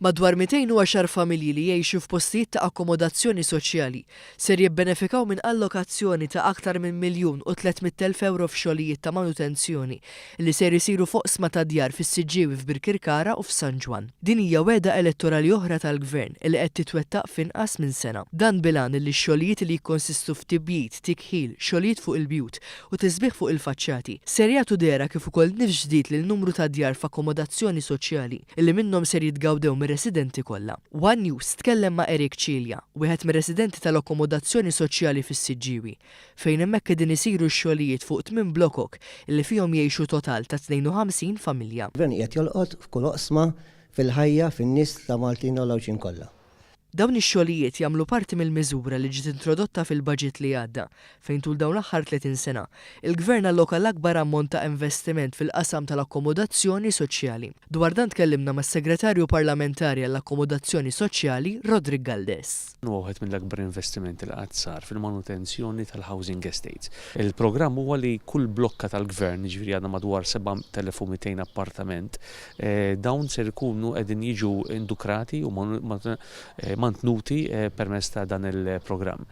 Madwar 210 familji li jgħixu f'postijiet ta' akkomodazzjoni soċjali ser jibbenefikaw minn allokazzjoni ta' aktar minn 1,300,000 ewro f'xogħlijiet ta' manutenzjoni li ser isiru f'oqsma ta' djar fis-Siġġiewi f'Birkirkara u f'San Ġwann. Din hija wegħda elettorali oħra tal-Gvern li qed titwettaq f'inqas minn sena. Dan bil-għan li x-xogħlijiet li jikkonsistu f'tibjid, tikħil, xogħlijiet fuq il-bjut u tisbiħ fuq il-faċċati ser jagħtu dehra kif ukoll nifs ġdid lil numru ta' djar f'akkomodazzjoni soċjali. li minnhom ser jitgawdew mir-residenti kollha. One News tkellem ma' Eric Cilia, wieħed mir-residenti tal-akkomodazzjoni soċjali fis-Siġġiewi, fejn hemmhekk qegħdin isiru x-xogħlijiet fuq tmien blokok li fihom jgħixu total ta' 52 familja. Il-Gvern qiegħed jolqot f'kull oqsma fil-ħajja fin-nies ta' Maltin u l-Għawdxin kollha. Dawn ix-xogħlijiet jagħmlu parti mill-miżura li ġiet introdotta fil-baġit li għadda, fejn tul dawn l-aħħar 30 sena, il-Gvern alloka l-akbar ammont ta' investiment fil-qasam tal-akkomodazzjoni soċjali. Dwar dan tkellimna mas-Segretarju Parlamentari għall-Akkomodazzjoni Soċjali, Roderick Galdes. Huwa wieħed mill-akbar investimenti li qatt sar fil-manutenzjoni tal-housing estates. Il-programm huwa li kull blokka tal-Gvern, jiġifieri għandna madwar 7,200 appartament, Dawn ser ikunu qegħdin jiġu indukrati u mantnuti permezz ta' dan il-programm.